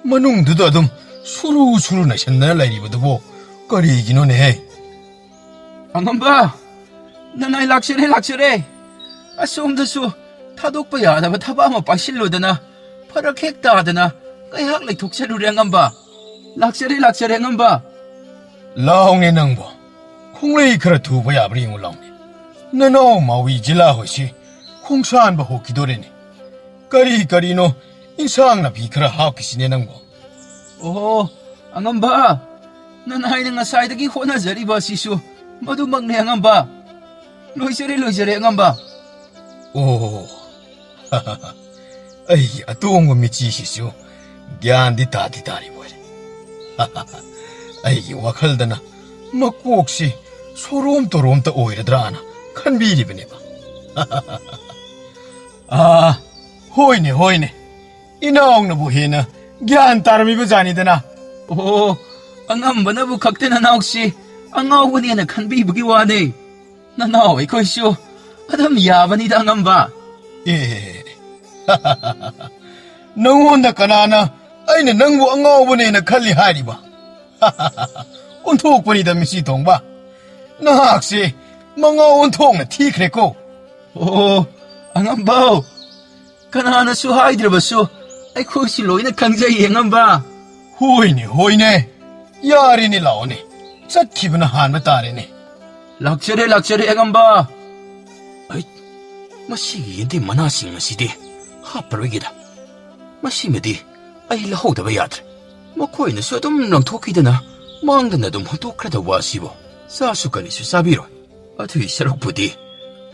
ꯃꯅꯨꯡꯗꯨꯗ ꯑꯗꯨꯝ ꯁꯨꯔꯨ ꯁꯨꯔꯨ ꯅꯩꯁꯟꯗꯅ ꯂꯩꯔꯤꯕꯗꯨꯕꯨ ꯀꯔꯤꯒꯤꯅꯣꯅꯦꯍꯦ? ꯑꯉꯝꯕ! ꯅꯅꯥꯏ ꯂꯥꯛꯆꯔꯦ, ꯂꯥꯛꯆꯔꯦ! ꯑꯁꯣꯝꯗꯁꯨ ꯊꯥꯗꯣꯛꯄ ꯌꯥꯗꯕ ꯊꯕꯛ ꯑꯃ ꯄꯥꯏꯁꯤꯜꯂꯨꯗꯅ ꯐꯔꯛ ꯍꯦꯛ ꯇꯥꯗꯅ ꯉꯥꯏꯍꯥꯛ ꯂꯩꯊꯣꯛꯆꯔꯨꯔꯦ ꯑꯉꯝꯕ꯫ ꯂꯥꯛꯆꯔꯦ, ꯂꯥꯛꯆꯔꯦ ꯑꯉꯝꯕ꯫ ꯂꯥꯎꯅꯦ ꯅꯪꯕꯣ꯫ ꯈꯣꯡꯂꯩ ꯈꯔ ꯊꯨꯕ ꯌꯥꯕ꯭ꯔꯥ ꯌꯦꯡꯉꯨ ꯂꯥꯎꯅꯦ꯫ ꯅꯅꯥꯎ ꯃꯥꯎꯏ ꯖꯤꯂꯥ ꯍꯣꯏꯁꯤ ꯈꯣꯡꯁꯥꯟꯕ ꯍꯧꯈꯤꯗꯣꯔꯦꯅꯦ꯫ ꯀꯔꯤ ꯀꯔꯤꯅꯣ ꯏꯟꯁꯥꯡ ꯅꯥꯄꯤ ꯈꯔ ꯍꯥꯞꯈꯤꯁꯤꯅꯦ ꯅꯪꯕꯣ꯫ ꯑꯣꯍꯣ, ꯑꯉꯝꯕ! ꯅꯅꯥꯏꯅ ꯉꯁꯥꯏꯗꯒꯤ ꯍꯣꯠꯅꯖꯔꯤꯕ ꯑꯁꯤꯁꯨ ꯃꯗꯨꯃꯛꯅꯦ ꯑꯉꯝꯕ꯫ ꯂꯣꯏꯖꯔꯦ, ꯂꯣꯏꯖꯔꯦ ꯑꯉꯝꯕ꯫ ꯑꯣ, ꯑꯩꯒꯤ ꯑꯇꯣꯡꯕ ꯃꯤꯆꯤꯁꯤꯁꯨ ꯒ꯭ꯌꯥꯟꯗꯤ ꯇꯥꯗꯤ ꯇꯥꯔꯤꯕ ꯑꯣꯏꯔꯦ꯫ ꯑꯩꯒꯤ ꯋꯥꯈꯜꯗꯅ ꯃꯀꯣꯛꯁꯤ ꯁꯣꯔꯣꯝ ꯇꯣꯔꯣꯝꯇ ꯑꯣꯏꯔꯗ꯭ꯔꯥꯅ ꯈꯟꯕꯤꯔꯤꯕꯅꯦꯕ꯫ ꯑꯥ, ꯍꯣꯏꯅꯦ, ꯍꯣꯏꯅꯦ꯫ ꯏꯅꯥꯎꯅꯕꯨ ꯍꯦꯟꯅ ꯒ꯭ꯌꯥꯟ ꯇꯥꯔꯝꯃꯤꯕ ꯖꯥꯠꯅꯤꯗꯅ꯫ ꯑꯣ, ꯑꯉꯝꯕꯅꯕꯨ ꯈꯛꯇ ꯅꯅꯥꯎꯁꯤ ꯑꯉꯥꯎꯕꯅꯦꯅ ꯈꯟꯕꯤꯕꯒꯤ ꯋꯥꯅꯦ꯫ ꯅꯅꯥꯎ ꯑꯩꯈꯣꯏꯁꯨ ꯑꯗꯨꯝ ꯌꯥꯕꯅꯤꯗ, ꯑꯉꯝꯕ꯫ ꯑꯦ, ꯅꯪꯉꯣꯟꯗ ꯀꯅꯥꯅ ꯑꯩꯅ ꯅꯪꯕꯨ ꯑꯉꯥꯎꯕꯅꯦꯅ ꯈꯜꯂꯤ ꯍꯥꯏꯔꯤꯕ? ꯑꯣꯟꯊꯣꯛꯄꯅꯤꯗ, ꯃꯤꯁꯤ ꯇꯣꯡꯕ꯫ ꯅꯍꯥꯛꯁꯦ ꯃꯉꯥ ꯑꯣꯟꯊꯣꯛꯅ ꯊꯤꯈ꯭ꯔꯦꯀꯣ꯫ ꯑꯣ, ꯑꯉꯝꯕꯧ, ꯀꯅꯥꯅꯁꯨ ꯍꯥꯏꯗ꯭ꯔꯕꯁꯨ ꯑꯩꯈꯣꯏꯁꯨ ꯂꯣꯏꯅ ꯈꯪꯖꯩꯌꯦ, ꯑꯉꯝꯕ꯫ ꯍꯣꯏꯅꯦ, ꯍꯣꯏꯅꯦ꯫ ꯌꯥꯔꯦꯅꯦ, ꯂꯥꯛꯑꯣꯅꯦ꯫ ꯆꯠꯈꯤꯕꯅ ꯍꯥꯟꯕ ꯇꯥꯔꯦꯅꯦ꯫ ꯂꯥꯛꯆꯔꯦ, ꯂꯥꯛꯆꯔꯦ, ꯑꯉꯝꯕ꯫ ꯑꯩ, ꯃꯁꯤꯒꯤ ꯌꯦꯟꯗꯦꯝ ꯃꯅꯥꯁꯤꯡ ꯑꯁꯤꯗꯤ ꯍꯥꯞꯄꯔꯣꯏꯒꯦꯗ꯫ ꯃꯁꯤꯃꯗꯤ ꯑꯩ ꯂꯧꯍꯧꯗꯕ ꯌꯥꯗ꯭ꯔꯦ꯫ ꯃꯈꯣꯏꯅꯁꯨ ꯑꯗꯨꯝ ꯂꯪꯊꯣꯛꯈꯤꯗꯅ ꯃꯥꯡꯗꯅ ꯑꯗꯨꯝ ꯍꯨꯟꯗꯣꯛꯈ꯭ꯔꯗꯧꯕ ꯑꯁꯤꯕꯨ ꯆꯥꯁꯨ ꯀꯔꯤꯁꯨ ꯆꯥꯕꯤꯔꯣꯏ꯫ ꯑꯗꯨꯒꯤ ꯁꯔꯨꯛꯄꯨꯗꯤ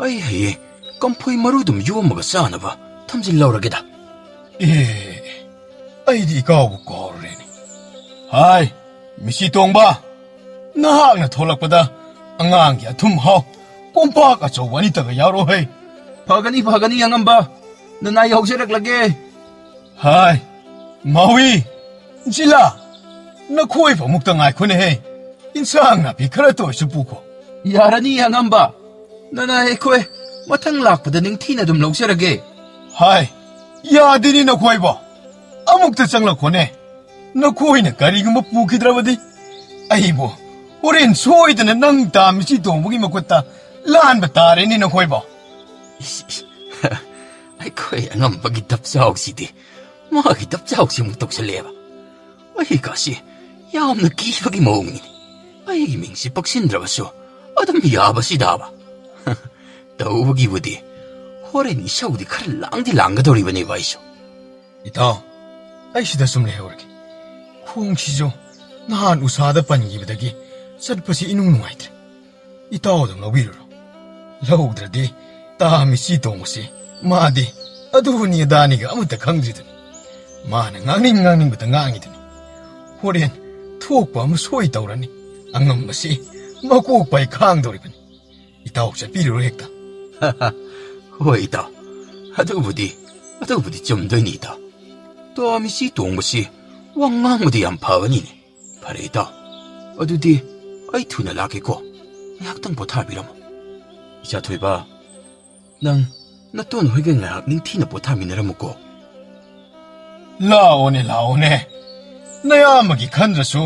ꯑꯩ ꯍꯌꯦꯡ ꯀꯝꯐꯣꯏ ꯃꯔꯨꯗꯨꯝ ꯌꯣꯝꯃꯒ ꯆꯥꯅꯕ ꯊꯝꯖꯤꯜꯍꯧꯔꯒꯦꯗ꯫ ꯑꯦ, ꯑꯩꯗꯤ ꯏꯀꯥꯎꯕꯨ ꯀꯥꯎꯔꯨꯔꯦꯅꯦ꯫ ꯍꯥꯏ, ꯃꯤꯁꯤ ꯇꯣꯡꯕ, ꯅꯍꯥꯛꯅ ꯊꯣꯛꯂꯛꯄꯗ ꯑꯉꯥꯡꯒꯤ ꯑꯊꯨꯝ ꯍꯥꯎ ꯀꯣꯝꯄꯥꯛ ꯑꯆꯧꯕ ꯑꯅꯤꯇꯒ ꯌꯥꯎꯔꯛꯑꯣꯍꯦ꯫ ꯐꯒꯅꯤ, ꯐꯒꯅꯤ, ꯑꯉꯝꯕ꯫ ꯅꯅꯥꯏ ꯌꯧꯖꯔꯛꯂꯒꯦ꯫ ꯍꯥꯏ, ꯃꯥꯎꯏ, ꯖꯤꯂꯥ, ꯅꯈꯣꯏ ꯐꯃꯨꯛꯇ ꯉꯥꯏꯈꯣꯅꯦꯍꯦ꯫ ꯏꯟꯁꯥꯡ ꯅꯥꯄꯤ ꯈꯔꯇ ꯑꯣꯏꯁꯨ ꯄꯨꯈꯣ꯫ ꯌꯥꯔꯅꯤ, ꯑꯉꯝꯕ꯫ ꯅꯅꯥꯏ ꯑꯩꯈꯣꯏ ꯃꯊꯪ ꯂꯥꯛꯄꯗ ꯅꯤꯡꯊꯤꯅ ꯑꯗꯨꯝ ꯂꯧꯖꯔꯒꯦ꯫ ꯍꯥꯏ, ꯌꯥꯗꯦꯅꯦ ꯅꯈꯣꯏꯕꯣ꯫ ꯑꯃꯨꯛꯇ ꯆꯪꯂꯛꯈꯣꯅꯦ꯫ ꯅꯈꯣꯏꯅ ꯀꯔꯤꯒꯨꯝꯕ ꯄꯨꯈꯤꯗ꯭ꯔꯕꯗꯤ ꯑꯩꯕꯨ ꯍꯣꯔꯦꯟ ꯁꯣꯏꯗꯅ ꯅꯪ ꯇꯥ ꯃꯤꯁꯤ ꯇꯣꯡꯕꯒꯤ ꯃꯈꯨꯠꯇ ꯂꯥꯟꯕ ꯇꯥꯔꯦꯅꯦ ꯅꯈꯣꯏꯕꯣ꯫ ꯏꯁ, ꯏꯁ, ꯑꯩꯈꯣꯏ ꯑꯉꯝꯕꯒꯤ ꯗꯞꯆꯥꯎꯁꯤꯗꯤ ꯃꯥꯒꯤ ꯗꯞꯆꯥꯎꯁꯤ ꯑꯃꯨꯛ ꯇꯧꯁꯜꯂꯛꯑꯦꯕ꯫ ꯑꯩꯒꯁꯤ ꯌꯥꯝꯅ ꯀꯤꯕꯒꯤ ꯃꯑꯣꯡꯅꯤꯅꯦ꯫ ꯑꯩꯒꯤ ꯃꯤꯡꯁꯤ ꯄꯛꯁꯤꯟꯗ꯭ꯔꯕꯁꯨ ꯑꯗꯨꯝ ꯌꯥꯕꯁꯤꯗꯥꯕ꯫ ꯇꯧꯕꯒꯤꯕꯨꯗꯤ ꯍꯣꯔꯦꯟ ꯏꯁꯧꯗꯤ ꯈꯔ ꯂꯥꯡꯗꯤ ꯂꯥꯡꯒꯗꯧꯔꯤꯕꯅꯦꯕ ꯑꯩꯁꯨ꯫ ꯏꯇꯥꯎ, ꯑꯩ ꯁꯤꯗ ꯁꯨꯝ ꯂꯩꯍꯧꯔꯒꯦ꯫ ꯈꯣꯡꯁꯤꯁꯨ ꯅꯍꯥꯟ ꯎꯁꯥꯗ ꯄꯟꯈꯤꯕꯗꯒꯤ ꯆꯠꯄꯁꯤ ꯏꯅꯨꯡ ꯅꯨꯡꯉꯥꯏꯇ꯭ꯔꯦ꯫ ꯏꯇꯥꯎ ꯑꯗꯨꯝ ꯂꯧꯕꯤꯔꯨꯔꯣ꯫ ꯂꯧꯗ꯭ꯔꯗꯤ ꯇꯥ ꯃꯤꯁꯤ ꯇꯣꯡꯕꯁꯤ ꯃꯥꯗꯤ ꯑꯗꯨꯅꯤ ꯑꯗꯥꯅꯤꯒ ꯑꯃꯠꯇ ꯈꯪꯗ꯭ꯔꯤꯗꯨꯅꯤ꯫ ꯃꯥꯅ ꯉꯥꯡꯅꯤꯡ ꯉꯥꯡꯅꯤꯡꯕꯗ ꯉꯥꯡꯉꯤꯗꯨꯅꯤ꯫ ꯍꯣꯔꯦꯟ ꯊꯣꯛꯄ ꯑꯃ ꯁꯣꯏ ꯇꯧꯔꯅꯤ꯫ ꯑꯉꯝꯕꯁꯤ ꯃꯀꯣꯛ ꯄꯥꯏ ꯈꯥꯡꯗꯧꯔꯤꯕꯅꯤ꯫ ꯏꯇꯥꯎ ꯆꯠꯄꯤꯔꯨꯔꯣ ꯍꯦꯛꯇ꯫ ꯍꯣꯏ ꯏꯇꯥꯎ, ꯑꯗꯨꯕꯨꯗꯤ, ꯑꯗꯨꯕꯨꯗꯤ ꯆꯨꯝꯗꯣꯏꯅꯤ ꯏꯇꯥꯎ꯫ ꯇꯣꯝ ꯏꯆꯦ ꯇꯣꯡꯕꯁꯤ ꯋꯥ ꯉꯥꯡꯕꯗꯤ ꯌꯥꯝ ꯐꯕꯅꯤꯅꯦ꯫ ꯐꯔꯦ ꯏꯇꯥꯎ, ꯑꯗꯨꯗꯤ ꯑꯩ ꯊꯨꯅ ꯂꯥꯛꯀꯦꯀꯣ꯫ ꯉꯥꯏꯍꯥꯛꯇꯪ ꯄꯣꯊꯥꯕꯤꯔꯝꯃꯣ꯫ ꯏꯆꯥ ꯊꯣꯏꯕ, ꯅꯪ ꯅꯇꯣꯟ ꯍꯣꯏꯒ ꯉꯥꯏꯍꯥꯛ ꯅꯤꯡꯊꯤꯅ ꯄꯣꯊꯥꯃꯤꯟꯅꯔꯝꯃꯨꯀꯣ꯫ ꯂꯥꯛꯑꯣꯅꯦ, ꯂꯥꯛꯑꯣꯅꯦ꯫ ꯅꯌꯥꯝꯕꯒꯤ ꯈꯟꯗ꯭ꯔꯁꯨ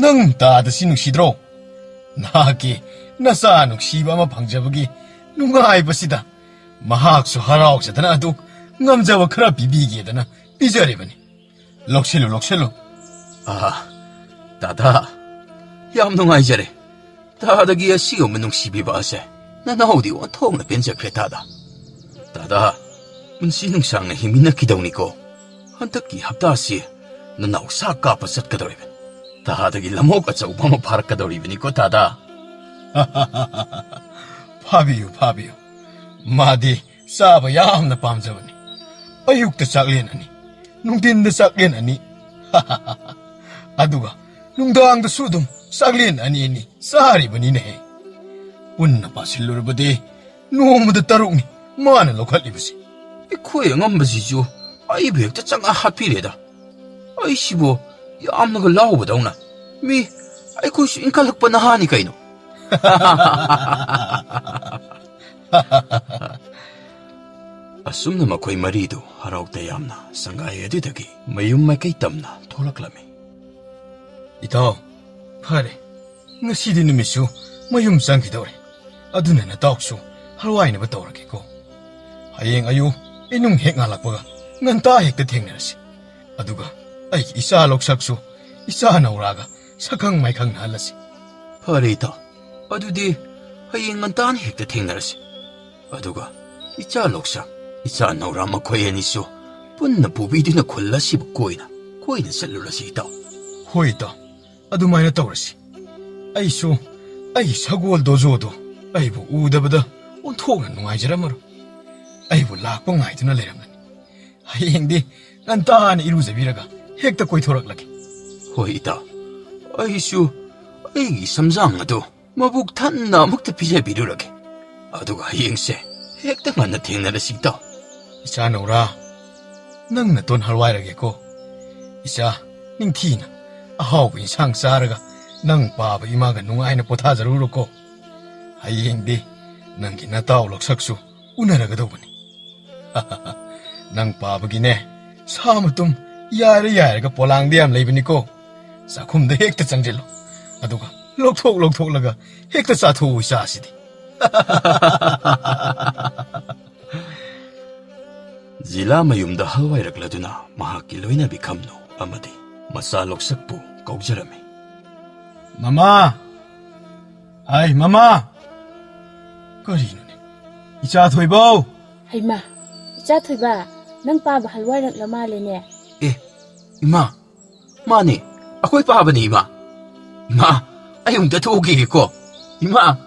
ꯅꯪ ꯇꯥꯗ ꯁꯤ ꯅꯨꯡꯁꯤꯗ꯭ꯔꯣ? ꯅꯍꯥꯛꯀꯤ ꯅꯆꯥ ꯅꯨꯡꯁꯤꯕ ꯑꯃ ꯐꯪꯖꯕꯒꯤ ꯅꯨꯡꯉꯥꯏꯕꯁꯤꯗ ꯃꯍꯥꯛꯁꯨ ꯍꯔꯥꯎꯖꯗꯅ ꯑꯗꯨ ꯉꯝꯖꯕ ꯈꯔ ꯄꯤꯕꯤꯒꯦꯗꯅ ꯄꯤꯖꯔꯤꯕꯅꯤ꯫ ꯂꯧꯁꯤꯜꯂꯨ, ꯂꯧꯁꯤꯜꯂꯨ꯫ ꯑꯥ, ꯗꯥꯗꯥ, ꯌꯥꯝ ꯅꯨꯡꯉꯥꯏꯖꯔꯦ꯫ ꯗꯥꯗꯥꯒꯤ ꯑꯁꯤꯒꯨꯝꯕ ꯅꯨꯡꯁꯤꯕꯤꯕ ꯑꯁꯦ ꯅꯅꯥꯎꯗꯤ ꯑꯣꯟꯊꯣꯛꯅ ꯄꯦꯟꯖꯈ꯭ꯔꯦ ꯗꯥꯗꯥ꯫ ꯗꯥꯗꯥ, ꯄꯨꯟꯁꯤ ꯅꯨꯡꯁꯥꯡꯅ ꯍꯤꯡꯃꯤꯟꯅꯈꯤꯗꯧꯅꯤꯀꯣ꯫ ꯍꯟꯗꯛꯀꯤ ꯍꯞꯇꯥꯁꯤ ꯅꯅꯥꯎ ꯁꯥ ꯀꯥꯞꯄ ꯆꯠꯀꯗꯧꯔꯤꯕꯅꯤ꯫ ꯗꯥꯗꯥꯒꯤ ꯂꯝꯑꯣꯛ ꯑꯆꯧꯕ ꯑꯃ ꯐꯥꯔꯛꯀꯗꯧꯔꯤꯕꯅꯤꯀꯣ ꯗꯥꯗꯥ꯫ ꯐꯥꯕꯤꯌꯨ, ꯐꯥꯕꯤꯌꯨ꯫ ꯃꯥꯗꯤ ꯆꯥꯕ ꯌꯥꯝꯅ ꯄꯥꯝꯖꯕꯅꯤ꯫ ꯑꯌꯨꯛꯇ ꯆꯥꯛꯂꯦꯟ ꯑꯅꯤ, ꯅꯨꯡꯊꯤꯟꯗ ꯆꯥꯛꯂꯦꯟ ꯑꯅꯤ꯫ ꯑꯗꯨꯒ ꯅꯨꯡꯗꯥꯡꯗꯁꯨ ꯑꯗꯨꯝ ꯆꯥꯛꯂꯦꯟ ꯑꯅꯤ ꯑꯅꯤ ꯆꯥꯔꯤꯕꯅꯤꯅꯦꯍꯦ꯫ ꯄꯨꯟꯅ ꯄꯥꯁꯤꯜꯂꯨꯔꯕꯗꯤ ꯅꯣꯡꯃꯗ ꯇꯔꯨꯛꯅꯤ ꯃꯥꯅ ꯂꯧꯈꯠꯂꯤꯕꯁꯤ꯫ ꯑꯩꯈꯣꯏ ꯑꯉꯝꯕꯁꯤꯁꯨ ꯑꯩꯕꯨ ꯍꯦꯛꯇ ꯆꯪꯉ ꯍꯥꯠꯄꯤꯔꯦꯗ꯫ ꯑꯩꯁꯤꯕꯨ ꯌꯥꯝꯅꯒ ꯂꯥꯎꯕꯗꯧꯅ꯫ ꯃꯤ, ꯑꯩꯈꯣꯏꯁꯨ ꯏꯟꯈꯠꯂꯛꯄ ꯅꯍꯥꯅꯤ ꯀꯩꯅꯣ꯫ ꯑꯁꯨꯝꯅ ꯃꯈꯣꯏ ꯃꯔꯤꯗꯨ ꯍꯔꯥꯎ ꯇꯌꯥꯝꯅ ꯁꯪꯒꯥꯏ ꯑꯗꯨꯗꯒꯤ ꯃꯌꯨꯝ ꯃꯥꯏꯀꯩ ꯇꯝꯅ ꯊꯣꯛꯂꯛꯂꯝꯃꯤ꯫ ꯏꯇꯥꯎ, ꯐꯔꯦ, ꯉꯁꯤꯗꯤ ꯅꯨꯃꯤꯠꯁꯨ ꯃꯌꯨꯝ ꯆꯪꯈꯤꯗꯧꯔꯦ꯫ ꯑꯗꯨꯅ ꯅꯇꯥꯎꯁꯨ ꯍꯔꯥꯎ ꯍꯥꯏꯅꯕ ꯇꯧꯔꯒꯦꯀꯣ꯫ ꯍꯌꯦꯡ ꯑꯌꯨꯛ ꯏꯅꯨꯡ ꯍꯦꯛ ꯉꯥꯜꯂꯛꯄꯒ ꯉꯟꯇꯥ ꯍꯦꯛꯇ ꯊꯦꯡꯅꯔꯁꯤ꯫ ꯑꯗꯨꯒ ꯑꯩꯒꯤ ꯏꯆꯥ ꯂꯧꯁꯛꯁꯨ ꯏꯆꯥ ꯅꯧꯔꯥꯒ ꯁꯛꯈꯪ ꯃꯥꯏꯈꯪꯅꯍꯜꯂꯁꯤ꯫ ꯐꯔꯦ ꯏꯇꯥꯎ, ꯑꯗꯨꯗꯤ ꯍꯌꯦꯡ ꯉꯟꯇꯥꯅ ꯍꯦꯛꯇ ꯊꯦꯡꯅꯔꯁꯤ꯫ ꯑꯗꯨꯒ ꯏꯆꯥ ꯂꯧꯁꯛ, ꯏꯆꯥ ꯅꯧꯔꯥ ꯃꯈꯣꯏ ꯑꯅꯤꯁꯨ ꯄꯨꯟꯅ ꯄꯨꯕꯤꯗꯨꯅ ꯈꯨꯜ ꯑꯁꯤꯕꯨ ꯀꯣꯏꯅ ꯀꯣꯏꯅ ꯆꯠꯂꯨꯔꯁꯤ ꯏꯇꯥꯎ꯫ ꯍꯣꯏ ꯏꯇꯥꯎ, ꯑꯗꯨꯃꯥꯏꯅ ꯇꯧꯔꯁꯤ꯫ ꯑꯩꯁꯨ ꯑꯩꯒꯤ ꯁꯒꯣꯜ ꯗꯣꯖꯣꯗꯣ ꯑꯩꯕꯨ ꯎꯗꯕꯗ ꯑꯣꯟꯊꯣꯛꯅ ꯅꯨꯡꯉꯥꯏꯖꯔꯝꯃꯔꯣꯏ꯫ ꯑꯩꯕꯨ ꯂꯥꯛꯄ ꯉꯥꯏꯗꯨꯅ ꯂꯩꯔꯝꯒꯅꯤ꯫ ꯍꯌꯦꯡꯗꯤ ꯉꯟꯇꯥꯅ ꯏꯔꯨꯖꯕꯤꯔꯒ ꯍꯦꯛꯇ ꯀꯣꯏꯊꯣꯔꯛꯂꯒꯦ꯫ ꯍꯣꯏ ꯏꯇꯥꯎ, ꯑꯩꯁꯨ ꯑꯩꯒꯤ ꯁꯝꯖꯥꯡ ꯑꯗꯨ ꯃꯕꯨꯛ ꯊꯟꯅ ꯑꯃꯨꯛꯇ ꯄꯤꯖꯕꯤꯔꯨꯔꯒꯦ꯫ ꯑꯗꯨꯒ ꯍꯌꯦꯡꯁꯦ ꯍꯦꯛꯇ ꯉꯟꯅ ꯊꯦꯡꯅꯔꯁꯤ, ꯏꯇꯥꯎ꯫ ꯏꯆꯥ ꯅꯧꯔꯥ, ꯅꯪ ꯅꯇꯣꯟ ꯍꯜꯋꯥꯏꯔꯒꯦꯀꯣ꯫ ꯏꯆꯥ, ꯅꯤꯡꯊꯤꯅ ꯑꯍꯥꯎꯕ ꯏꯟꯁꯥꯡ ꯆꯥꯔꯒ ꯅꯪ ꯄꯥꯕ ꯏꯃꯥꯒ ꯅꯨꯡꯉꯥꯏꯅ ꯄꯣꯊꯥꯖꯔꯨꯔꯣꯀꯣ꯫ ꯍꯌꯦꯡꯗꯤ ꯅꯪꯒꯤ ꯅꯇꯥꯎ ꯂꯣꯛꯁꯛꯁꯨ ꯎꯅꯔꯒꯗꯧꯕꯅꯤ꯫ ꯅꯪ ꯄꯥꯕꯒꯤꯅꯦ, ꯁꯥ ꯃꯇꯨꯝ ꯌꯥꯏꯔ ꯌꯥꯏꯔꯒ ꯄꯣꯂꯥꯡꯗ ꯌꯥꯝ ꯂꯩꯕꯅꯤꯀꯣ꯫ ꯆꯥꯛꯈꯨꯝꯗ ꯍꯦꯛꯇ ꯆꯪꯁꯤꯜꯂꯣ, ꯑꯗꯨꯒ ꯂꯧꯊꯣꯛ ꯂꯧꯊꯣꯛꯂꯒ ꯍꯦꯛꯇ ꯆꯥꯊꯣꯛꯎ, ꯏꯆꯥꯁꯤꯗꯤ꯫ ꯖꯤꯂꯥ ꯃꯌꯨꯝꯗ ꯍꯜꯋꯥꯏꯔꯛꯂꯗꯨꯅ ꯃꯍꯥꯛꯀꯤ ꯂꯣꯏꯅꯕꯤ ꯈꯝꯅꯨ ꯑꯃꯗꯤ ꯃꯆꯥ ꯂꯣꯛꯁꯛꯄꯨ ꯀꯧꯖꯔꯝꯃꯤ꯫ "ꯃꯃꯥ! ꯍꯥꯏ, ꯃꯃꯥ!" ꯀꯔꯤꯅꯣꯅꯦ? "ꯏꯆꯥ ꯊꯣꯏꯕꯧ!" "ꯍꯩꯃꯥ, ꯏꯆꯥ ꯊꯣꯏꯕ, ꯅꯪ ꯄꯥꯕ ꯍꯜꯋꯥꯏꯔꯛꯂ ꯃꯥꯜꯂꯦꯅꯦ?" "ꯑꯦ, ꯏꯃꯥ, ꯃꯥꯅꯦ, ꯑꯩꯈꯣꯏ ꯄꯥꯕꯅꯦ, ꯏꯃꯥ꯫ ꯏꯃꯥ, ꯑꯩ ꯑꯃꯨꯛꯇ ꯊꯣꯛꯎꯈꯤꯒꯦꯀꯣ꯫ ꯏꯃꯥ,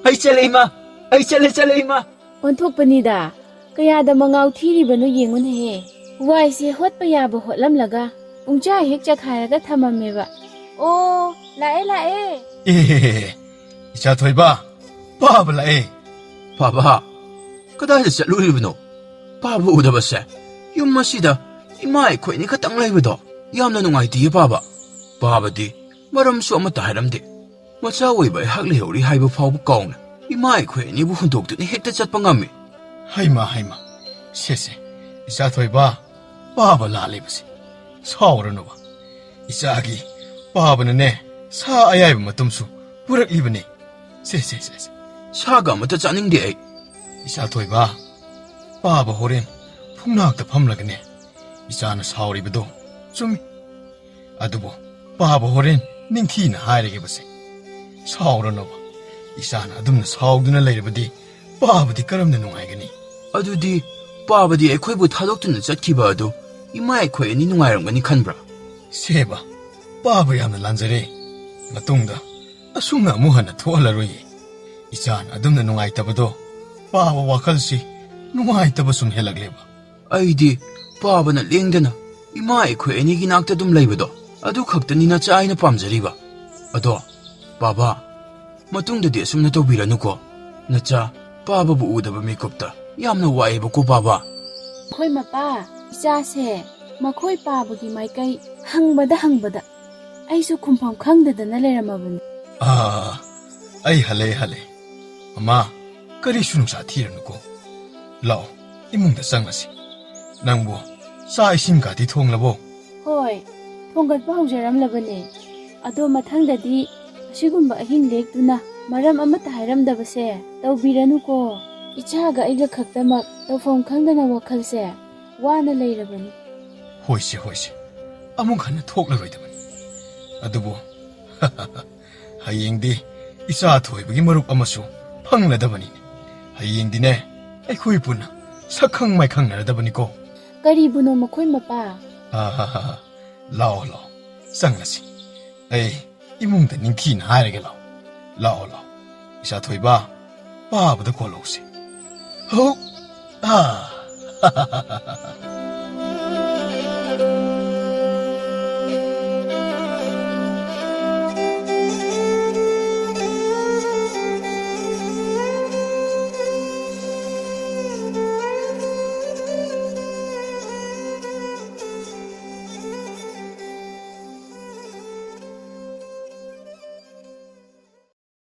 ꯑꯩ ꯆꯠꯂꯦ, ꯏꯃꯥ, ꯑꯩ ꯆꯠꯂꯦ, ꯆꯠꯂꯦ, ꯏꯃꯥ꯫" ꯑꯣꯟꯊꯣꯛꯄꯅꯤꯗ, ꯀꯌꯥꯗ ꯃꯉꯥꯎ ꯊꯤꯔꯤꯕꯅꯣ ꯌꯦꯡꯉꯨꯅꯦꯍꯦ꯫ ꯋꯥꯏꯁꯦ ꯍꯣꯠꯄ ꯌꯥꯕ ꯍꯣꯠꯂꯝꯂꯒ ꯄꯨꯡꯆꯥ ꯍꯦꯛ ꯆꯈꯥꯏꯔꯒ ꯊꯝꯃꯝꯃꯦꯕ꯫ ꯑꯣ, ꯂꯥꯛꯑꯦ, ꯂꯥꯛꯑꯦ꯫ ꯑꯦ, ꯏꯆꯥ ꯊꯣꯏꯕ, ꯄꯥꯕ ꯂꯥꯛꯑꯦ꯫ "ꯄꯥꯕ, ꯀꯗꯥꯏꯗ ꯆꯠꯂꯨꯔꯤꯕꯅꯣ? ꯄꯥꯕ ꯎꯗꯕꯁꯦ ꯌꯨꯝ ꯑꯁꯤꯗ ꯏꯃꯥ ꯑꯩꯈꯣꯏꯅꯤ ꯈꯛꯇꯪ ꯂꯩꯕꯗꯣ ꯌꯥꯝꯅ ꯅꯨꯡꯉꯥꯏꯇꯦꯌꯦ ꯄꯥꯕ꯫ ꯄꯥꯕꯗꯤ ꯃꯔꯝꯁꯨ ꯑꯃꯠꯇ ꯍꯥꯏꯔꯝꯗꯦ꯫ ꯃꯆꯥ ꯑꯣꯏꯕ ꯑꯩꯍꯥꯛ ꯂꯩꯍꯧꯔꯤ ꯍꯥꯏꯕ ꯐꯥꯎꯕ ꯀꯥꯎꯅ ꯏꯃꯥ ꯑꯩꯈꯣꯏ ꯑꯅꯤꯕꯨ ꯍꯨꯟꯗꯣꯛꯇꯨꯅ ꯍꯦꯛꯇ ꯆꯠꯄ ꯉꯝꯃꯤ꯫" "ꯍꯩꯃꯥ, ꯍꯩꯃꯥ, ꯁꯦ, ꯁꯦ, ꯏꯆꯥ ꯊꯣꯏꯕ, ꯄꯥꯕ ꯂꯥꯜꯂꯤꯕꯁꯦ ꯁꯥꯎꯔꯅꯨꯕ꯫ ꯏꯆꯥꯒꯤ ꯄꯥꯕꯅꯅꯦ, ꯁꯥ ꯑꯌꯥꯏꯕ ꯃꯇꯨꯝꯁꯨ ꯄꯨꯔꯛꯂꯤꯕꯅꯤ꯫ ꯁꯦ, ꯁꯦ, ꯁꯦ, ꯁꯦ, ꯁꯥꯒ ꯑꯃꯠꯇ ꯆꯥꯅꯤꯡꯗꯦ ꯑꯩ꯫" "ꯏꯆꯥ ꯊꯣꯏꯕ, ꯄꯥꯕ ꯍꯣꯔꯦꯟ ꯐꯨꯡꯅꯥꯛꯇ ꯐꯝꯂꯒꯅꯦ, ꯏꯆꯥꯅ ꯁꯥꯎꯔꯤꯕꯗꯣ ꯆꯨꯝꯃꯤ꯫ ꯑꯗꯨꯕꯨ ꯄꯥꯕ ꯍꯣꯔꯦꯟ ꯅꯤꯡꯊꯤꯅ ꯍꯥꯏꯔꯒꯦꯕꯁꯦ꯫ ꯁꯥꯎꯔꯅꯨꯕ꯫ ꯏꯆꯥꯅ ꯑꯗꯨꯝꯅ ꯁꯥꯎꯗꯨꯅ ꯂꯩꯔꯕꯗꯤ ꯄꯥꯕꯗꯤ ꯀꯔꯝꯅ ꯅꯨꯡꯉꯥꯏꯒꯅꯤ?" "ꯑꯗꯨꯗꯤ ꯄꯥꯕꯗꯤ ꯑꯩꯈꯣꯏꯕꯨ ꯊꯥꯗꯣꯛꯇꯨꯅ ꯆꯠꯈꯤꯕ ꯑꯗꯨ ꯏꯃꯥ ꯑꯩꯈꯣꯏ ꯑꯅꯤ ꯅꯨꯡꯉꯥꯏꯔꯝꯒꯅꯤ ꯈꯟꯕ꯭ꯔꯥ?" "ꯁꯦꯕ, ꯄꯥꯕ ꯌꯥꯝꯅ ꯂꯥꯟꯖꯔꯦ꯫ ꯃꯇꯨꯡꯗ ꯑꯁꯨꯝꯅ ꯑꯃꯨꯛ ꯍꯟꯅ ꯊꯣꯛꯍꯜꯂꯔꯣꯏꯌꯦ꯫ ꯏꯆꯥꯅ ꯑꯗꯨꯝꯅ ꯅꯨꯡꯉꯥꯏꯇꯕꯗꯣ ꯄꯥꯕ ꯋꯥꯈꯜꯁꯤ ꯅꯨꯡꯉꯥꯏꯇꯕ ꯁꯨꯝ ꯍꯦꯜꯂꯛꯂꯦꯕ꯫" "ꯑꯩꯗꯤ ꯄꯥꯕꯅ ꯂꯦꯡꯗꯅ ꯏꯃꯥ ꯑꯩꯈꯣꯏ ꯑꯅꯤꯒꯤ ꯅꯥꯛꯇ ꯑꯗꯨꯝ ꯂꯩꯕꯗꯣ ꯑꯗꯨ ꯈꯛꯇꯅꯤ ꯅꯆꯥ ꯑꯩꯅ ꯄꯥꯝꯖꯔꯤꯕ꯫ ꯑꯗꯣ ꯄꯥꯕ, ꯃꯇꯨꯡꯗꯗꯤ ꯑꯁꯨꯝꯅ ꯇꯧꯕꯤꯔꯅꯨꯀꯣ꯫ ꯅꯆꯥ, ꯄꯥꯕꯕꯨ ꯎꯗꯕ ꯃꯤꯀꯨꯞꯇ ꯌꯥꯝꯅ ꯋꯥꯏꯑꯦꯕꯀꯣ, ꯄꯥꯕ꯫ ꯑꯩꯈꯣꯏ ꯃꯄꯥ, ꯏꯆꯥꯁꯦ ꯃꯈꯣꯏ ꯄꯥꯕꯒꯤ ꯃꯥꯏꯀꯩ ꯍꯪꯕꯗ ꯍꯪꯕꯗ ꯑꯩꯁꯨ ꯈꯨꯝꯐꯝ ꯈꯪꯗꯗꯅ ꯂꯩꯔꯝꯃꯕꯅꯤ꯫ ꯑꯥ, ꯑꯩ ꯍꯜꯂꯦ, ꯍꯜꯂꯦ꯫ ꯃꯃꯥ, ꯀꯔꯤꯁꯨ ꯅꯨꯡꯁꯥ ꯊꯤꯔꯅꯨꯀꯣ꯫ ꯂꯥꯛꯑꯣ, ꯏꯃꯨꯡꯗ ꯆꯪꯂꯁꯤ꯫ ꯅꯪꯕꯨ ꯆꯥꯛ ꯏꯁꯤꯡꯒꯗꯤ ꯊꯣꯡꯂꯕꯣ? ꯍꯣꯏ, ꯊꯣꯡꯒꯠꯄ ꯍꯧꯖꯔꯝꯂꯕꯅꯦ꯫ ꯑꯗꯣ ꯃꯊꯪꯗꯗꯤ ꯑꯁꯤꯒꯨꯝꯕ ꯑꯍꯤꯡ ꯂꯦꯛꯇꯨꯅ ꯃꯔꯝ ꯑꯃꯠꯇ ꯍꯥꯏꯔꯝꯗꯕꯁꯦ ꯇꯧꯕꯤꯔꯅꯨꯀꯣ꯫ ꯏꯆꯥꯒ ꯑꯩꯒ ꯈꯛꯇꯃꯛ ꯇꯧꯐꯝ ꯈꯪꯗꯅ ꯋꯥꯈꯜꯁꯦ ꯋꯥꯅ ꯂꯩꯔꯕꯅꯤ꯫ ꯍꯣꯏꯁꯦ, ꯍꯣꯏꯁꯦ, ꯑꯃꯨꯛ ꯍꯟꯅ ꯊꯣꯛꯂꯔꯣꯏꯗꯕꯅꯤ꯫ ꯑꯗꯨꯕꯨ ꯍꯌꯦꯡꯗꯤ ꯏꯆꯥ ꯊꯣꯏꯕꯒꯤ ꯃꯔꯨꯞ ꯑꯃꯁꯨ ꯐꯪꯂꯗꯕꯅꯤꯅꯦ꯫ ꯍꯌꯦꯡꯗꯤꯅꯦ, ꯑꯩꯈꯣꯏ ꯄꯨꯟꯅ ꯁꯛꯈꯪ ꯃꯥꯏꯈꯪꯅꯔꯗꯕꯅꯤꯀꯣ꯫ ꯀꯔꯤꯕꯨꯅꯣ ꯃꯈꯣꯏ ꯃꯄꯥ? ꯑꯥ, ꯂꯥꯛꯑꯣ, ꯂꯥꯛꯑꯣ, ꯆꯪꯂꯁꯤ꯫ ꯑꯩ ꯏꯃꯨꯡꯗ ꯅꯤꯡꯊꯤꯅ ꯍꯥꯏꯔꯒꯦ, ꯂꯥꯛꯑꯣ꯫ ꯂꯥꯛꯑꯣ, ꯂꯥꯛꯑꯣ, ꯏꯆꯥ ꯊꯣꯏꯕ, ꯄꯥꯕꯗ ꯀꯣꯜꯂꯧꯁꯤ꯫ ꯍꯧ! ꯑꯥ!